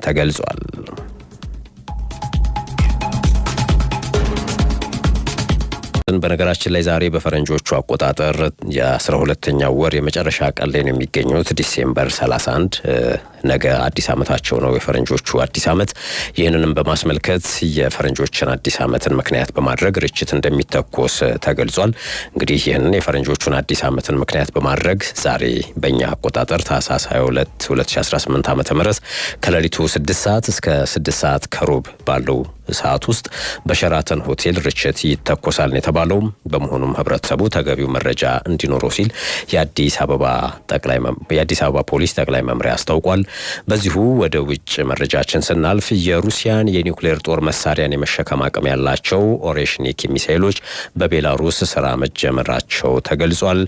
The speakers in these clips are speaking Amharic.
ተገልጿል። በነገራችን ላይ ዛሬ በፈረንጆቹ አቆጣጠር የ12ኛው ወር የመጨረሻ ቀን ላይ ነው የሚገኙት። December 31 ነገ አዲስ ዓመታቸው ነው፣ የፈረንጆቹ አዲስ ዓመት። ይህንንም በማስመልከት የፈረንጆችን አዲስ ዓመትን ምክንያት በማድረግ ርችት እንደሚተኮስ ተገልጿል። እንግዲህ ይህንን የፈረንጆቹን አዲስ ዓመትን ምክንያት በማድረግ ዛሬ በእኛ አቆጣጠር ታህሳስ 22 2018 ዓ ም ከሌሊቱ 6 ሰዓት እስከ 6 ሰዓት ከሩብ ባለው ሰዓት ውስጥ በሸራተን ሆቴል ርችት ይተኮሳል ነው የተባለው። በመሆኑም ህብረተሰቡ ተገቢው መረጃ እንዲኖረው ሲል የአዲስ አበባ ፖሊስ ጠቅላይ መምሪያ አስታውቋል። በዚሁ ወደ ውጭ መረጃችን ስናልፍ የሩሲያን የኒውክሌር ጦር መሳሪያን የመሸከም አቅም ያላቸው ኦሬሽኒክ ሚሳኤሎች በቤላሩስ ስራ መጀመራቸው ተገልጿል።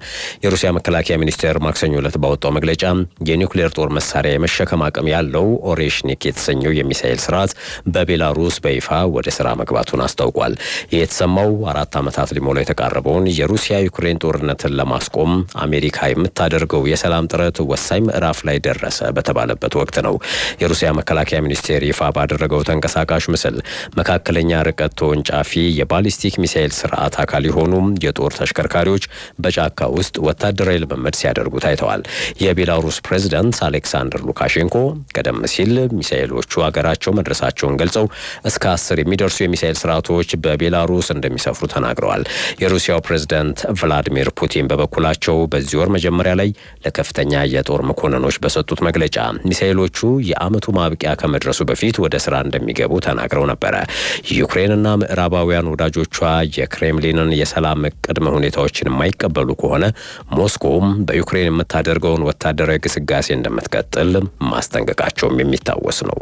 የሩሲያ መከላከያ ሚኒስቴር ማክሰኞ ዕለት ባወጣው መግለጫ የኒውክሌር ጦር መሳሪያ የመሸከም አቅም ያለው ኦሬሽኒክ የተሰኘው የሚሳኤል ስርዓት በቤላሩስ በይፋ ወደ ስራ መግባቱን አስታውቋል። ይህ የተሰማው 4 ዓመታት ሊሞላው የተቃረበውን የሩሲያ ዩክሬን ጦርነትን ለማስቆም አሜሪካ የምታደርገው የሰላም ጥረት ወሳኝ ምዕራፍ ላይ ደረሰ በተባለበት ወቅት ነው። የሩሲያ መከላከያ ሚኒስቴር ይፋ ባደረገው ተንቀሳቃሽ ምስል መካከለኛ ርቀት ተወንጫፊ የባሊስቲክ ሚሳኤል ስርዓት አካል የሆኑ የጦር ተሽከርካሪዎች በጫካ ውስጥ ወታደራዊ ልምምድ ሲያደርጉ ታይተዋል። የቤላሩስ ፕሬዚዳንት አሌክሳንደር ሉካሼንኮ ቀደም ሲል ሚሳኤሎቹ አገራቸው መድረሳቸውን ገልጸው እስከ 10 የሚደርሱ የሚሳኤል ስርዓቶች በቤላሩስ እንደሚሰፍሩ ተናግረዋል። የሩሲያው ፕሬዝዳንት ቭላዲሚር ፑቲን በበኩላቸው በዚህ ወር መጀመሪያ ላይ ለከፍተኛ የጦር መኮንኖች በሰጡት መግለጫ ሚሳኤሎቹ የዓመቱ ማብቂያ ከመድረሱ በፊት ወደ ስራ እንደሚገቡ ተናግረው ነበረ። ዩክሬንና ምዕራባውያን ወዳጆቿ የክሬምሊንን የሰላም ቅድመ ሁኔታዎችን የማይቀበሉ ከሆነ ሞስኮም በዩክሬን የምታደርገውን ወታደራዊ ግስጋሴ እንደምትቀጥል ማስጠንቀቃቸውም የሚታወስ ነው።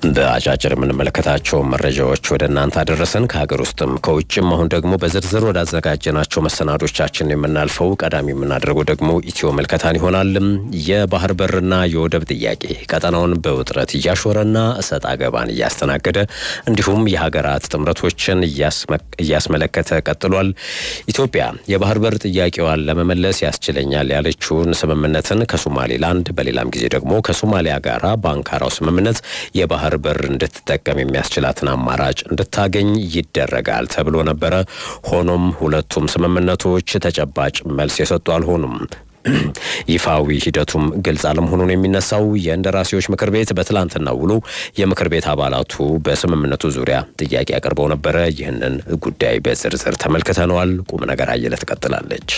በአጫጭር የምንመለከታቸው መረጃዎች ወደ እናንተ አደረሰን፣ ከሀገር ውስጥም ከውጭም። አሁን ደግሞ በዝርዝር ወዳዘጋጀናቸው መሰናዶቻችን የምናልፈው ቀዳሚ የምናደርገው ደግሞ ኢትዮ ምልከታን ይሆናል። የባህር በርና የወደብ ጥያቄ ቀጠናውን በውጥረት እያሾረና እሰጥ አገባን እያስተናገደ እንዲሁም የሀገራት ጥምረቶችን እያስመለከተ ቀጥሏል። ኢትዮጵያ የባህር በር ጥያቄዋን ለመመለስ ያስችለኛል ያለችውን ስምምነትን ከሶማሌላንድ፣ በሌላም ጊዜ ደግሞ ከሶማሊያ ጋራ በአንካራው ስምምነት የባህር በር እንድትጠቀም የሚያስችላትን አማራጭ እንድታገኝ ይደረጋል ተብሎ ነበረ። ሆኖም ሁለቱም ስምምነቶች ተጨባጭ መልስ የሰጡ አልሆኑም። ይፋዊ ሂደቱም ግልጽ አለመሆኑን የሚነሳው የእንደራሴዎች ምክር ቤት በትላንትናው ውሎ የምክር ቤት አባላቱ በስምምነቱ ዙሪያ ጥያቄ አቅርበው ነበረ። ይህንን ጉዳይ በዝርዝር ተመልክተነዋል። ቁም ነገር አየለ ትቀጥላለች።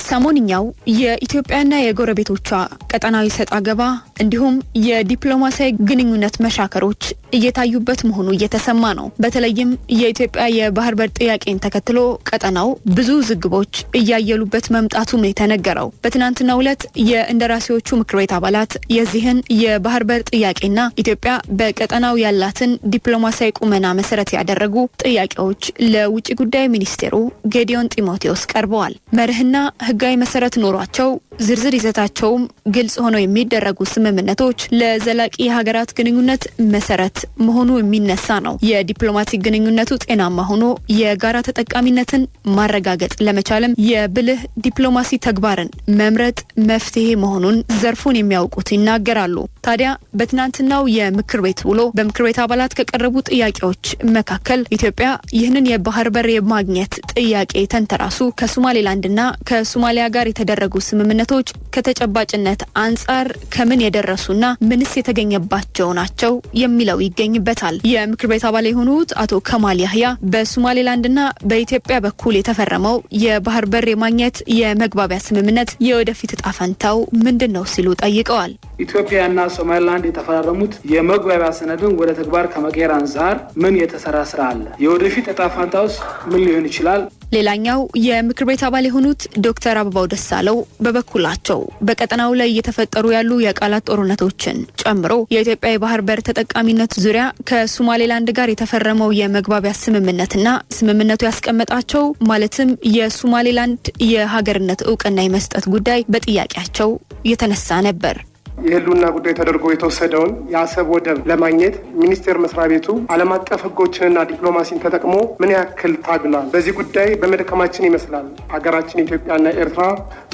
ሰሞንኛው የኢትዮጵያና የጎረቤቶቿ ቀጠናዊ ሰጣ ገባ እንዲሁም የዲፕሎማሲያዊ ግንኙነት መሻከሮች እየታዩበት መሆኑ እየተሰማ ነው። በተለይም የኢትዮጵያ የባህር በር ጥያቄን ተከትሎ ቀጠናው ብዙ ውዝግቦች እያየሉበት መምጣቱም ነው የተነገረው። በትናንትናው ዕለት የእንደራሴዎቹ ምክር ቤት አባላት የዚህን የባህር በር ጥያቄና ኢትዮጵያ በቀጠናው ያላትን ዲፕሎማሲያዊ ቁመና መሰረት ያደረጉ ጥያቄዎች ለውጭ ጉዳይ ሚኒስቴሩ ጌዲዮን ጢሞቴዎስ ቀርበዋል። መርህና ህጋዊ መሰረት ኖሯቸው ዝርዝር ይዘታቸውም ግልጽ ሆነው የሚደረጉ ስምምነቶች ለዘላቂ የሀገራት ግንኙነት መሰረት መሆኑ የሚነሳ ነው። የዲፕሎማቲክ ግንኙነቱ ጤናማ ሆኖ የጋራ ተጠቃሚነትን ማረጋገጥ ለመቻልም የብልህ ዲፕሎማሲ ተግባርን መምረጥ መፍትሄ መሆኑን ዘርፉን የሚያውቁት ይናገራሉ። ታዲያ በትናንትናው የምክር ቤት ውሎ በምክር ቤት አባላት ከቀረቡ ጥያቄዎች መካከል ኢትዮጵያ ይህንን የባህር በር የማግኘት ጥያቄ ተንተራሱ ከሶማሌላንድና ከሶማሊያ ጋር የተደረጉ ስምምነቶች ከተጨባጭነት አንጻር ከምን የደረሱና ምንስ የተገኘባቸው ናቸው የሚለው ይገኝበታል። የምክር ቤት አባል የሆኑት አቶ ከማል ያህያ በሶማሌላንድና በኢትዮጵያ በኩል የተፈረመው የባህር በር የማግኘት የመግባቢያ ስምምነት የወደፊት እጣ ፈንታው ምንድን ነው ሲሉ ጠይቀዋል። ኢትዮጵያና ሶማሌላንድ የተፈራረሙት የመግባቢያ ሰነድን ወደ ተግባር ከመቀየር አንጻር ምን የተሰራ ስራ አለ? የወደፊት እጣ ፈንታውስ ምን ሊሆን ይችላል? ሌላኛው የምክር ቤት አባል የሆኑት ዶክተር አበባው ደሳለው በበኩላቸው በቀጠናው ላይ እየተፈጠሩ ያሉ የቃላት ጦርነቶችን ጨምሮ የኢትዮጵያ የባህር በር ተጠቃሚነት ዙሪያ ከሶማሌላንድ ጋር የተፈረመው የመግባቢያ ስምምነትና ስምምነቱ ያስቀመጣቸው ማለትም የሶማሌላንድ የሀገርነት እውቅና የመስጠት ጉዳይ በጥያቄያቸው የተነሳ ነበር። የህልውና ጉዳይ ተደርጎ የተወሰደውን የአሰብ ወደብ ለማግኘት ሚኒስቴር መስሪያ ቤቱ ዓለም አቀፍ ህጎችንና ዲፕሎማሲን ተጠቅሞ ምን ያክል ታግሏል? በዚህ ጉዳይ በመድከማችን ይመስላል ሀገራችን ኢትዮጵያና ኤርትራ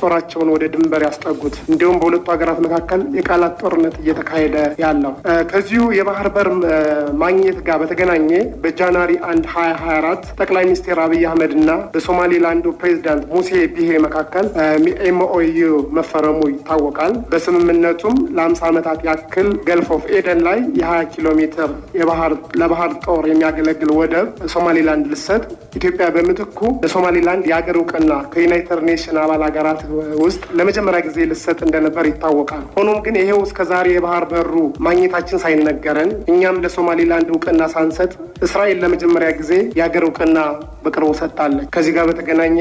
ጦራቸውን ወደ ድንበር ያስጠጉት፣ እንዲሁም በሁለቱ ሀገራት መካከል የቃላት ጦርነት እየተካሄደ ያለው። ከዚሁ የባህር በር ማግኘት ጋር በተገናኘ በ January 1 2024 ጠቅላይ ሚኒስትር አብይ አህመድ እና በሶማሌላንዱ ፕሬዚዳንት ሙሴ ቢሄ መካከል MOU መፈረሙ ይታወቃል። በስምምነቱም ለ50 ዓመታት ያክል Gulf of Aden ላይ የ20 ኪሎ ሜትር ለባህር ጦር የሚያገለግል ወደብ ሶማሌላንድ ልትሰጥ፣ ኢትዮጵያ በምትኩ ለሶማሌላንድ የሀገር እውቅና ከ United Nation አባል ሀገራት ውስጥ ለመጀመሪያ ጊዜ ልትሰጥ እንደነበር ይታወቃል። ሆኖም ግን ይሄው እስከ ዛሬ የባህር በሩ ማግኘታችን ሳይነገረን፣ እኛም ለሶማሌላንድ እውቅና ሳንሰጥ፣ እስራኤል ለመጀመሪያ ጊዜ የሀገር እውቅና በቅርቡ ሰጥታለች። ከዚህ ጋር በተገናኘ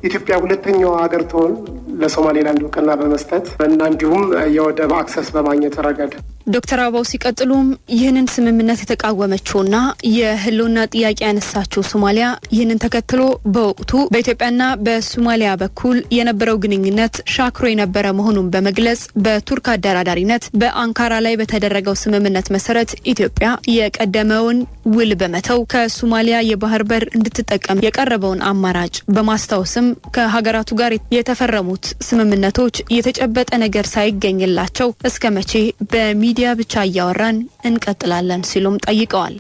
ኢትዮጵያ ሁለተኛዋ ሀገር ትሆን ለሶማሌላንድ እውቅና በመስጠት እና እንዲሁም የወደብ access በማግኘት ረገድ። ዶክተር አበባው ሲቀጥሉም ይህንን ስምምነት የተቃወመችውና የህልውና ጥያቄ ያነሳችው ሶማሊያ ይህንን ተከትሎ በወቅቱ በኢትዮጵያና በሶማሊያ በኩል የነበረው ግንኙነት ሻክሮ የነበረ መሆኑን በመግለጽ፣ በቱርክ አደራዳሪነት በአንካራ ላይ በተደረገው ስምምነት መሰረት ኢትዮጵያ የቀደመውን ውል በመተው ከሶማሊያ የባህር በር እንድትጠቀም የቀረበውን አማራጭ በማስታወስም፣ ከሀገራቱ ጋር የተፈረሙት ስምምነቶች የተጨበጠ ነገር ሳይገኝላቸው እስከ መቼ በሚዲያ ብቻ እያወራን እንቀጥላለን ሲሉም ጠይቀዋል።